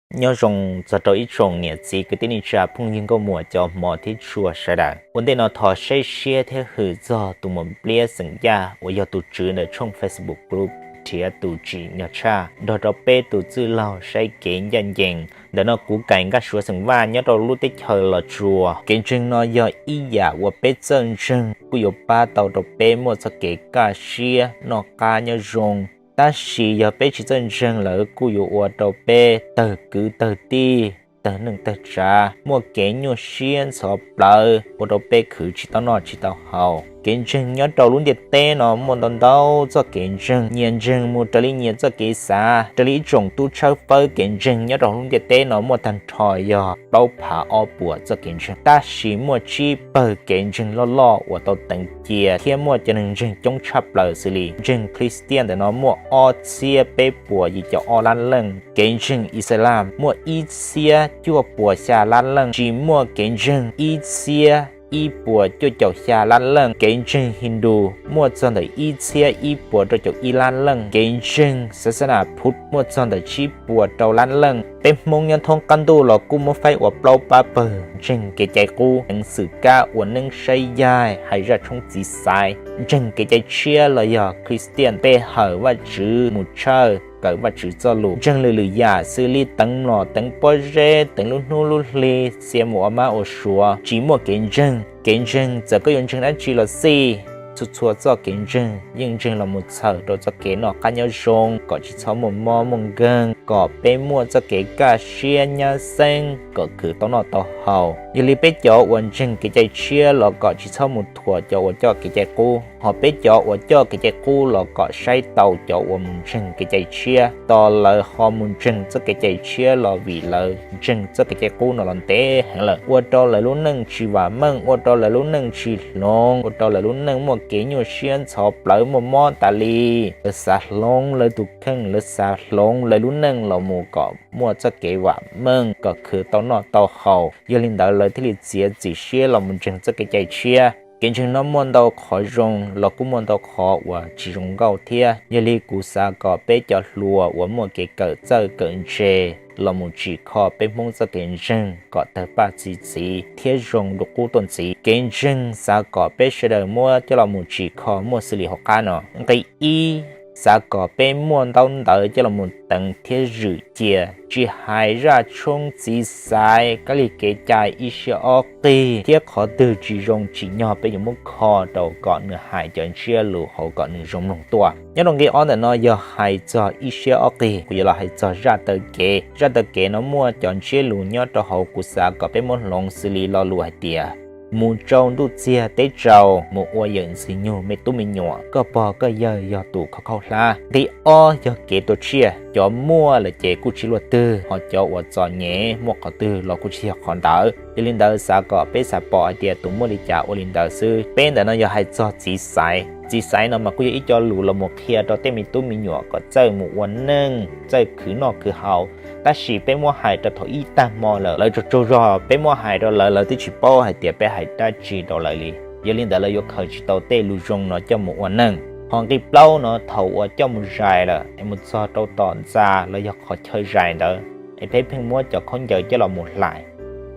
Nyob zoo txog rau ib tsoom niam txiv kwv tij neej tsa phooj ywg nkauj muam cov hmov thiab tshua sawv daws. Ua ntej no thov saib siab thiab hwm txog tus muam Npliab xeem Yaj uas yog tus tswv ntawm tshooj Facebook group Nrhiav tus tsim nyog tshaj nrog rau peb tus txwj laug saib kev ncaj ncees. Ntawm no kuv Kais Nkaj Suav xeem Vaj nyob rau lub teb chaws Los Tsuas. Kev ntseeg no yog ib yam uas peb txawj ntseeg kuj yuav pab tau rau peb muaj txoj kev kaj siab noj qab nyob zoo. Tab sis yog peb tsis txawj ntseeg lawm kuj yuav ua rau peb tawg kwv tawg tij, tawg neej tawg tsav, muaj kev nyuaj siab ntxhov plawv, ua rau peb khwv tsis tau noj tsis tau haus. Kev ntseeg nyob rau lub ntiaj teb no muaj ntau ntau txoj kev ntseeg, nyias ntseeg mus raws li nyias txoj kev xav. Raws li ib tsoom tub tshawb fawb kev ntseeg nyob rau lub ntiaj teb no muaj tag nrho yog plaub phav ob puas txoj kev ntseeg, tab sis muaj tsib pawg kev ntseeg loj loj uas tau teev cia thiab muaj cov neeg ntseeg coob tshaj plaws xws li ntseeg Khristian ntawm no muaj ob txhiab peb puas yim caum ob lab leej, kev ntseeg Islaj muaj ib txhiab cuaj puas xya lab leej, tsis muaj kev ntseeg ib txhiab ib puas cuaj caum xya lab leej, kev ntseeg Hindu muaj txog ntawm ib txhiab ib puas rau caum ib lab leej, kev ntseeg xav xab nas Phuv muaj txog ntawm tsib puas rau lab leej. Peb Hmoob nyob thoob qab ntuj los kuj muab faib ua plaub pab pawg ntseeg kev cai qub, teev xwm kab ua neeb saib yaig, hais zaj tshoob txiv xaiv, ntseeg kev cai tshiab los yog Khristian, pe hawm Vajtswv mus tshawj, kawm Vajtswv txoj lus, ntseeg lwm lwm yam xws li teev mlom teev pob zeb, teev lub hnub lub hli, txia mus ua mab ua suav, tsis muaj kev ntseeg. Kev ntseeg txawm koj yuav ntseeg dab tsi los xij, txhua txhua txoj kev ntseeg yeej ntseeg los mus txhawm rau txoj kev noj qab nyob zoo, kom tsis txhob muaj mob muaj nkeeg, kom peb muaj txoj kev kaj siab nyab xeeb, kom khwv tau noj tau haus. Yog li peb cov uas ntseeg kev cai tshiab los kom tsis txhob mus thuam cov uas coj kev cai qub, ho peb cov uas coj kev cai qub los kom saib taus cov uas mus ntseeg kev cai tshiab, tos lawv ho mus ntseeg txoj kev cai tshiab los vim lawv ntseeg txoj kev cai qub no los ntev heev lawm, ua rau lawv lub neej tsis vam meej, ua rau lawv lub neej tsis hloov, ua rau lawv lub neej muaj kev nyuaj siab ntxhov plawv muaj mob tas li. Lawv xav hloov lawv tus kheej, lawv xav hloov lawv lub neej los mus kom muaj txoj kev vam meej, kom khwv tau noj tau haus. Yog li ntawd lawv thiaj li txiav txim siab los mus ntseeg txoj kev cai tshiab. Kev ntseeg no muaj ntau qhov zoo los kuj muaj ntau qhov uas tsis zoo nkauj thiab. Yog li kuv xav kom peb cov hluas uas muaj kev kawm txawj kawm ntse los mus tsim kho peb Hmoob txoj kev ntseeg kom tawg paj txi txiv thiab zoo dua qub tuaj ntxiv. Kev ntseeg xav kom peb sawv daws muab coj los mus tsim kho muaj xws li hauv qab no. Nqe ib, xav kom peb muaj ntaub ntawv coj los mus teev thiab zwm cia, tsis hais zaj tshoob txiv xaiv, kab lig kev cai ib siab ob qig thiab qhov twg tsis zoo tsim nyog peb yuav muab kho rau kom nws hais cov ntsiab lus hauv kom nws zoo mloog tuaj. Nyob rau nqe ob ntawm no yog hais txog ib siab ob qig, kuv yuav los hais txog zaj taw kev. Zaj taw kev no muaj cov ntsiab lus nyob rau hauv kuv xav kom peb muab hloov xws li lo lus hais tias, mus tsau ntuj txiag teb tsau, mus ua yawm ntxwg nyug me tub me nyuam, koj pog koj yawg yog tus khaub khaub hlab. Nqe ob yog kev tua tsiaj, cov muaj lawm ces kuj tsis luaj twg, ho cov uas txom nyem muaj qhov twg los kuj tsis yog qhov ntawd. Yog li ntawd xav kom peb xav pom hais tias tus muaj li cas ua li ntawd xwb. Peb ntawm no yog hais txog txiv xaiv. Txiv xaiv no mas kuj yog ib co lus los mus qhia rau tej me tub me nyuam kom txawj mus ua neej, txawj khwv noj khwv haus. Tab sis peb muab hais rau thaum ib tag hmo lawm, lawv tsaug tsaug zog, peb muab hais rau lawv, lawv twb tsis paub hais tias peb hais dab tsi rau lawv li. Yog li ntawd lawv yuav khaws tsis tau tej lus zoo no coj mus ua neej. Ho nqe plaub no thaum uas coj mus zais lawm es mus txog rau tom ntxa los yog qhov chaw zais ntawd, es peb pheej muab cov khaub ncaws coj los mus hlais.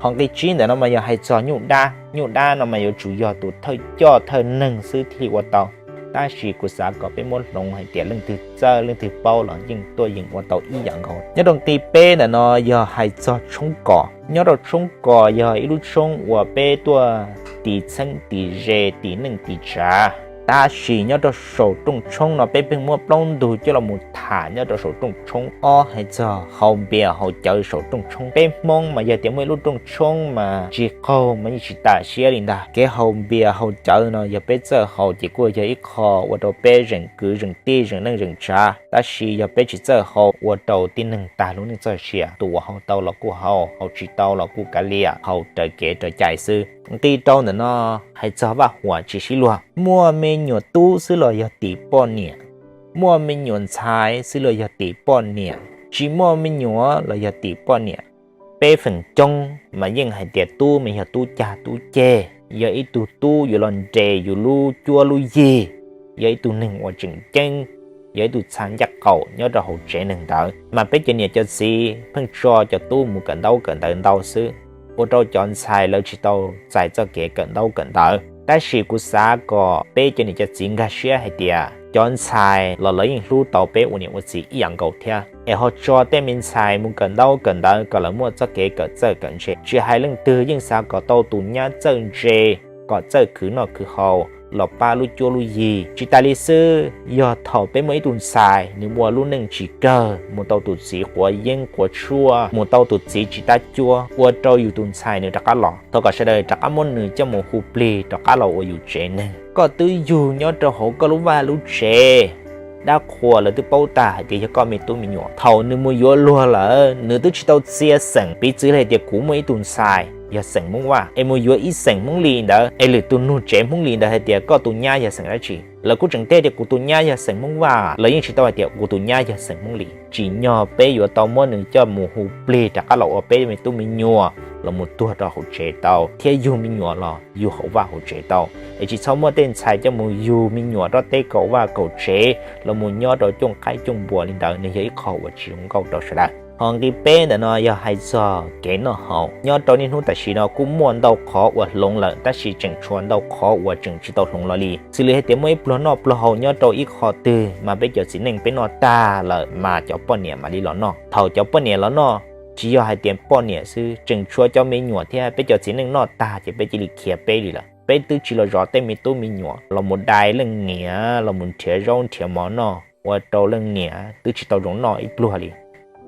Ho nqe tsib ntawm no mas yog hais txog nyuj dab. Nyuj dab no mas yuav tsum yog tus thawj coj thawj neeg xwb thiaj li ua tau. Tab sis kuv xav kom peb muab hloov hais tias leej twg txawj leej twg paub los yeej tuaj yeem ua tau ib yam nkaus. Nyob rau nqe peb ntawm no yog hais txog tshoob kos. Nyob rau tshoob kos yog ib lub tshoob uas peb tuaj tis txheeb tis ze tis neej tis tsav. Tab sis nyob rau saum rooj tshoob no peb pheej muab plaub ntug coj los mus tham nyob rau saum rooj tshoob. Ob, hais txog haus npias haus cawv saum rooj tshoob. Peb Hmoob mas yog tias muaj ib lub rooj tshoob mas tsis qaug mas yeej tsis tas siab li ntag. Kev haus npias haus cawv no yog peb txawj haus ces kuj yog ib qho ua rau peb zeem kwv zeem tij zeem neej zeem tsav. Tab sis yog peb tsis txawj haus ua rau tib neeg tag lub neej txoj sia. Tus uas haus tau los kuj haus, haus tsis tau los kuj kav liam, haus raws kev raws cai xwb. Nqe rau ntawm no hais txog vaj huam tsis sib luag. Muaj me nyuam tub xwb los yog tim poj niam, muaj me nyuam ntxhais xwb los yog tim poj niam, tsis muaj me nyuam los yog tim poj niam. Peb feem coob mas yeej hais tias tub mas yog tub cag tub ceg, yog ib tug tub yuav los nres yus lub cuab lub yig, yog ib tug neeg uas tseem ceeb, yog ib tug txha ncaj qaum nyob rau hauv tsev neeg ntawd, mas peb cov niam cov txiv pheej tso cov tub mus kawm ntaub kawm ntawv ntau xwb, ua rau cov ntxhais lawv tsis tau txais txoj kev kawm ntaub kawm ntawv. Tab sis kuv xav kom peb cov niam cov txiv nkag siab hais tias cov ntxhais los lawv yeej hlub tau peb ua niam ua txiv ib yam nkaus thiab, es ho tso tej me ntxhais mus kawm ntaub kawm ntawv kom lawv muaj txoj kev kawm txawj kawm ntse. Tsis hais leej twg yeej xav kom tau tus nyab txawj ntse, kom txawj khwv noj khwv haus los pab lub cuab lub yig. Tsis tas li xwb, yog thaum peb muaj ib tug ntxhais nws ua lub neej tsis kawg, mus tau tus txiv quav yeeb quav tshuaj, mus tau tus txiv tsis tab cuab, ua rau yus tus ntxhais nws rov qab los, thov kom sawv daws rov qab muab nws coj mus hu plig rov qab los ua yus tsev neeg. Koj twb yug nyob rau hauv koj lub vaj lub tsev, dab qhuas lawv twb paub tag hais tias yog koj me tub me nyuam. Thaum nws mus yuav luag lawm, nws twb tsis tau txia xeem. Piv txwv hais tias kuv muaj ib tug ntxhais yog xeem Hmoob Vaj, es mus yuav ib xeem Hmoob Lis ntawd, es lwm tus nug tsev Hmoob Lis ntawd hais tias koj tus nyab yog xeem dab tsi, lawv kuj tseem teb tias kuv tus nyab yog xeem Hmoob Vaj, lawv yeej tsis tau hais tias kuv tus nyab yog xeem Hmoob Lis. Tsim nyog peb yuav tau muab nws coj mus hu plig rov qab los ua peb me tub me nyuam, los mus tuag rau hauv tsev tau, thiab yug me nyuam los yug hauv vaj hauv tsev tau. Es tsis txhob muab tej ntxhais coj mus yug me nyuam rau tej kaum vaj kaum tsev los mus nyob rau cooj qaib cooj npua li ntawd, nws yog ib qho uas tsis zoo nkauj rau sawv daws. Ho nqi peb ntawm no yog hais txog kev noj haus. Nyob rau niaj hnub tam sim no kuj muaj ntau qhov uas hloov lawm, tab sis tseem tshuav ntau qhov uas tseem tsis tau hloov los li. Xws li hais tias muaj ib pluag noj pluag haus nyob rau ib qho twg mas peb cov txiv neej peb noj tag lawm mas cov poj niam mam li los noj. Thaum cov poj niam los noj, tsis yog hais tias poj niam xwb, tseem tshuav cov me nyuam thiab. Peb cov txiv neej noj tag ces peb cia li khiav peb li lawm. Peb twb tsis los zov tej me tub me nyuam, los mus dai leej niam, los mus nrhiav zaub nrhiav mov noj, ua rau leej niam twb tsis tau zoo noj ib pluag li.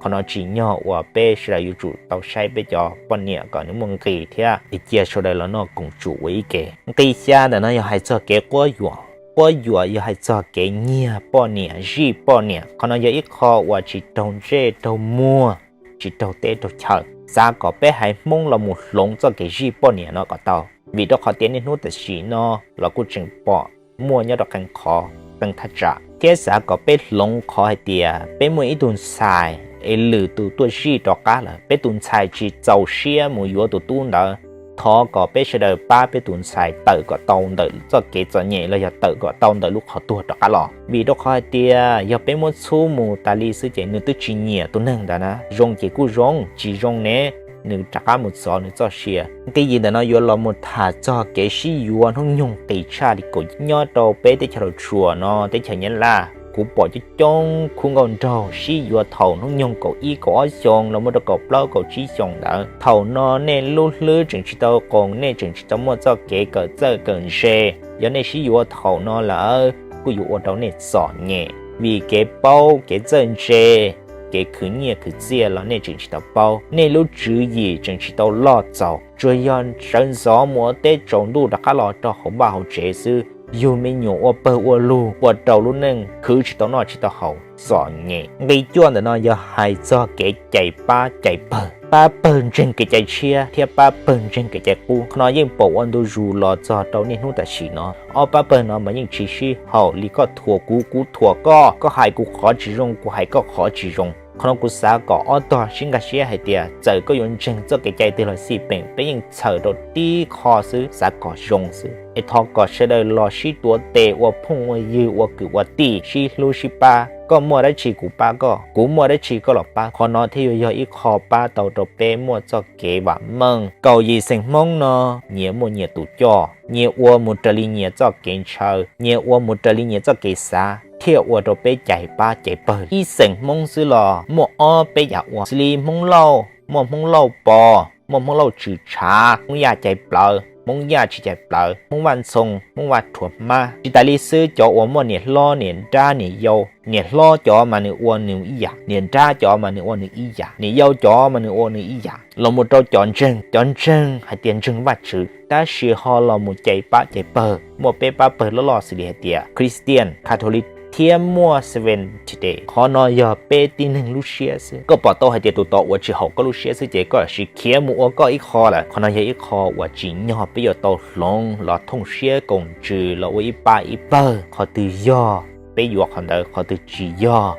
Qhov no tsim nyog uas peb sawv daws yuav tsum tau saib peb cov poj niam kom nws muaj nqis thiab, es cia sawv daws los noj koom tsum ua ib ke. Nqi xya ntawm no yog hais txog kev quab yuam. Quab yuam yog hais txog kev nyiag poj niam zij poj niam. Qhov no yog ib qho uas tsis raug ntsej raug muag, tsis raug teb raug chaw. Xav kom peb haiv Hmoob los mus hloov txoj kev zij poj niam no kom tau, vim rau qhov tias niaj hnub tam sim no los kuj tseem pom muaj nyob rau qee qhov, qee thaj tsam. Thiab xav kom peb hloov qhov hais tias peb muaj ib tug ntxhais es lwm tus tuaj zij rov qab lawm, peb tus ntxhais tsis txaus siab mus yuav tus tub ntawd. Thov kom peb sawv daws pab peb tus ntxhais tawm kom tau ntawm txoj kev txom nyem los yog tawm kom tau ntawm lub qhov tuag rov qab los. Vim rau qhov hais tias yog peb muab txhub mus tas li xwb ces nws twb tsis nyiam tus neeg ntawd na. Zoo ces kuj zoo, tsis zoo ne, nws rov qab mus txov nws txoj sia. Nqi yim ntawm no yuav los mus tham txog kev sib yuav hnub nyoog qis tshaj li kaum nyob rau peb teb chaws Los Tsuas no, teb chaws Nyab Laj. Kuv pom coob coob khub nkauj nraug sib yuav thaum hnub nyoog kaum ib kaum ob xyoo los mus rau kaum plaub kaum tsib xyoo ntawd. Thaum no nej lub hlwb tseem tsis tau qoos, nej tseem tsis tau muaj txoj kev kawm txawj kawm ntse. Yog nej sib yuav thaum no lawm kuj yuav ua rau nej txom nyem, vim kev paub kev txawj ntse, kev khwv nyiaj khwv txiaj los nej tseem tsis tau paub, nej lub tswv yim tseem tsis tau loj txaus. Tsuas yog sawv ntxov mus ua teb tsaus ntuj rov qab los rau hauv vaj hauv tsev xwb, yug me nyuam ua pawg ua lug, ua rau lub neej khwv tsis tau noj tsis tau haus, txom nyem. Nqi cuaj ntawm no yog hais txog kev cais pab cais pawg, pab pawg ntseeg kev cai tshiab thiab pab pawg ntseeg kev cai qub. Qhov no yeej pom ua ntu zus los txog rau niaj hnub tam sim no. Ob pab pawg no mas yeej tsis sib haum li koj thuam kuv, kuv thuam koj, koj hais kuv qhov tsis zoo, kuv hais koj qhov tsis zoo. Qhov no kuv xav kom ob tog sib nkag siab hais tias txawm koj yuav ntseeg txoj kev cai twg los xij peem, peb yeej txhawm rau tib qho xwb, xav kom zoo xwb. Es thov kom sawv daws los sib tuav tes ua phooj ua ywg, ua kwv ua tij, sib hlub sib pab. Koj muaj dab tsi kuv pab koj, kuv muaj dab tsi koj los pab. Qhov no thiaj yuav yog ib qho pab tau rau peb muaj txoj kev vam meej. Kaum yim xeem Hmoob no nyias muaj nyias tus coj, nyias ua mus raws li nyias txoj kev ntshaw, nyias ua mus raws li nyias txoj kev xav, thiaj ua rau peb cais pab cais pawg. Ib xeem Hmoob xwb los muaj ob peb yam ua, xws li Hmoob Lauj muaj Hmoob Lauj Pos, muaj Hmoob Lauj Tswm Tshav, Hmoob Yaj cais plawv, Hmoob Yaj tsis cais plawv, Hmoob Vaj Ntxhoo, Hmoob Vaj Rhuav Hmab. Tsis tas li xwb, cov uas muaj niam hlob niam nrab niam yau, niam hlob cov mas nws ua nws ib yam, niam nrab cov mas nws ua nws ib yam, niam yau cov mas nws ua nws ib yam. Los mus rau cov ntseeg, cov ntseeg hais tias ntseeg Vajtswv, tab sis ho los mus cais pab cais pawg, muaj peb pab pawg loj loj xws li hais tias Christian, Catholic, thiab muaj Seventh Day. Qhov no yog peb tib neeg lub siab xwb. Koj pom tau hais tias tus tod ua tsis haum koj lub siab xwb ces koj sim khiav mus ua koj ib qho lawm. Qhov no yog ib qho uas tsim nyog peb yuav tau hloov los thooj siab koom ntsws los ua ib pab ib pawg. Qhov twg yog peb yuav qhov ntawd, qhov twg tsis yog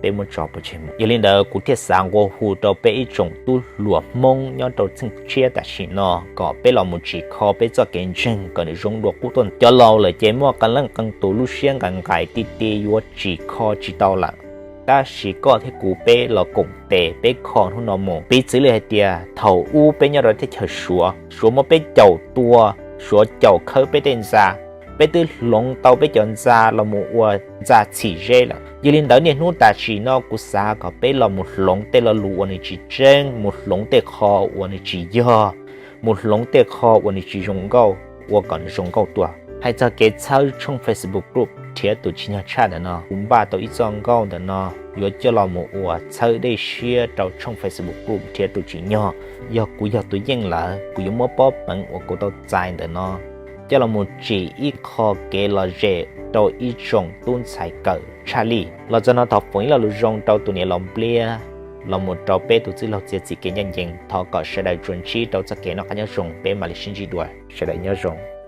peb muab tso pov tseg mus. Yog li ntawd kuv thiaj xav nqua hu rau peb ib tsoom tub hluas Hmoob nyob rau txheej tshiab tam sim no kom peb los mus tsim kho peb txoj kev ntseeg kom nws zoo dua qub tuaj. Cov laus lawm ces muaj qee leej qee tus lub siab nqais nqais ti ti yuav tsim kho tsis tau lawm. Tab sis koj thiab kuv peb los koom tes peb kho hnub no mus. Piv txwv li hais tias thaum ub peb nyob rau teb chaws Suav, Suav muab peb caum tua, Suav caum khawb peb tej ntxa, peb twb hloov tau peb cov ntxa los mus ua ntxa txhim zeb lawm. Yog li ntawd niaj hnub tam sim no kuv xav kom peb los mus hloov tej lo lus uas nws tsis tseeb, mus hloov tej qho uas nws tsis yog, mus hloov tej qho uas nws tsis zoo nkauj ua kom nws zoo nkauj tuaj. Hais txog kev txhawb tshooj Facebook group Nrhiav Tus Tsim Nyog Tshaj ntawm no, kuv npaj tau ib txoj nkauj ntawm no yuav coj los mus ua txhawb dej siab rau tshooj Facebook group Nrhiav Tus Tsim Nyog. Yog kuv yog tus yeej lawm, kuv yuav muab pob peev uas kuv tau txais ntawm no coj los mus tsim ib qho kev lom zem rau ib tsoom tub ntxhais kawm tshaj lij. Los txog no thov foom ib lo lus zoo rau tus niam laus Npliab los mus rau peb tus txwj laug txiav txim kev ncaj ncees. Thov kom sawv daws tsuas ntsib rau txoj kev noj qab nyob zoo, peb mam li sib ntsib dua, sawv daws nyob zoo.